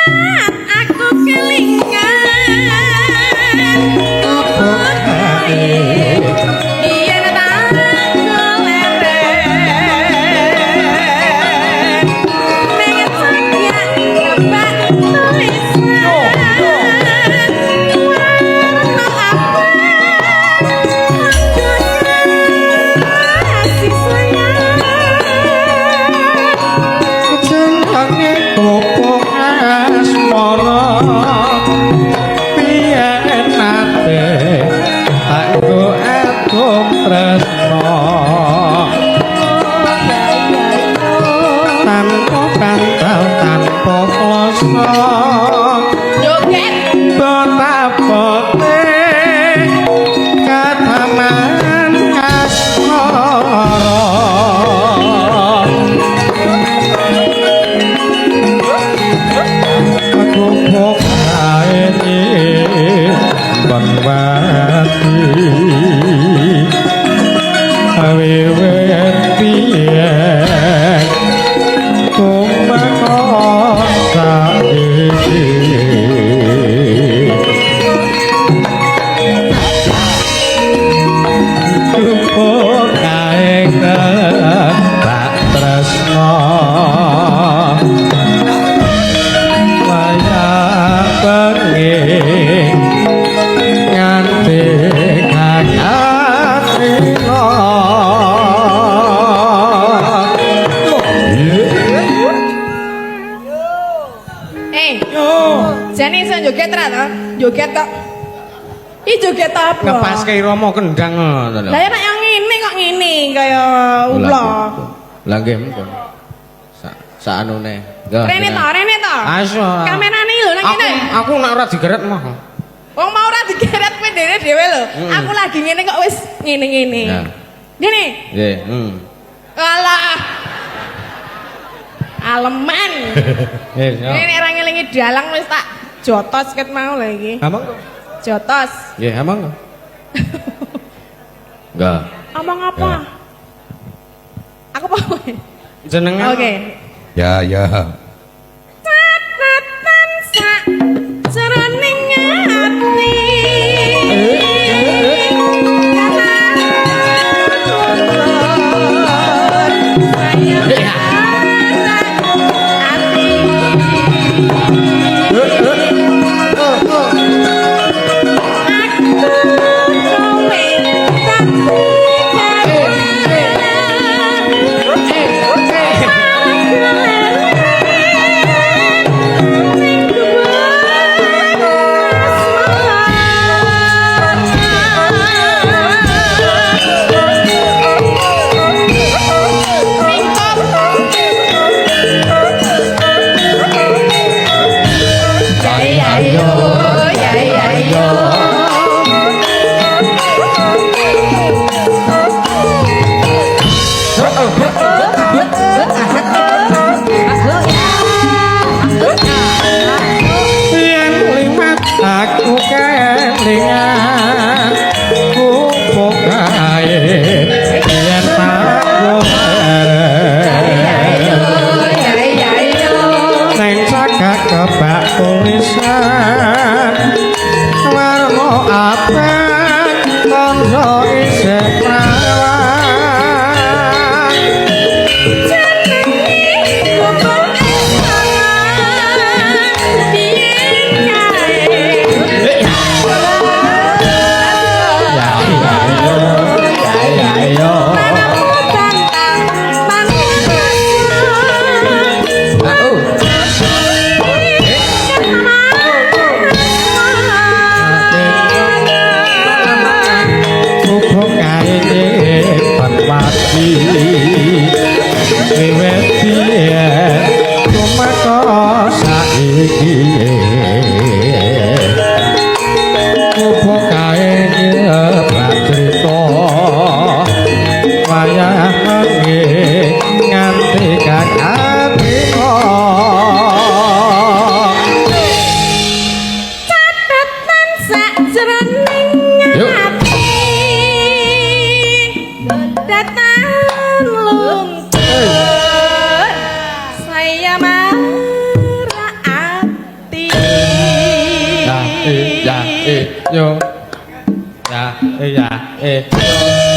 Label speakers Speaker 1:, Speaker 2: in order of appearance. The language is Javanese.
Speaker 1: Liwat aku kelingan kae yen tak leren ning cagak kebak tulisan warna abang kasih sayang.
Speaker 2: Jenenge gopong asmara piye nate tak nggo adom tresna tanpa bantal tanpa kloso
Speaker 1: Joget.
Speaker 2: Botapote kataman asmara. Aku kae banwati wiwit piye tumeka saiki. Gupuk kae kebak tresna wayah bengi nganti kakatino.
Speaker 1: Eh, jane iso joget ra to? Joget kok. Iki joget apa?
Speaker 2: Ngepaske irama kendang ngono lho.
Speaker 1: Lah nek yang ngene kok ngene kaya ula.
Speaker 2: Lah nggih mpun. Sak sak anune.
Speaker 1: Rene to, rene to.
Speaker 2: Aso.
Speaker 1: Kamerane lho nang
Speaker 2: Aku
Speaker 1: kene.
Speaker 2: aku nek ora digeret mah.
Speaker 1: Wong mau ora digeret kowe dhewe dhewe lho. Aku lagi ngene kok wis ngene-ngene.
Speaker 2: Ya.
Speaker 1: Ngene.
Speaker 2: Nggih,
Speaker 1: Alah. Aleman.
Speaker 2: Nggih, yo.
Speaker 1: Ini nek ora ngelingi dalang wis tak jotos ket mau lho iki.
Speaker 2: Amang kok.
Speaker 1: Jotos.
Speaker 2: Nggih, amang. Enggak.
Speaker 1: Omong apa?
Speaker 2: Ya.
Speaker 1: Aku apa?
Speaker 2: Jenengan.
Speaker 1: Oke.
Speaker 3: Ya, ya.
Speaker 1: Catatan sak jroning ati. Ati. Aku kowe dadi
Speaker 2: Yen liwat aku kelingan gupuk kae yen tak neng cagak kebak tulisan warna abang tondo isih prawan. Ya ya ya ya. Gupuk kae banwati wiwit biyen tumeka saiki. Gupuk kae kebak crita wayah bengi nganti kakatino.
Speaker 1: Catatan sak jroning ati datan luntur saya marah ati.
Speaker 2: Eh, yo. Ya, eh ya, eh. Yo.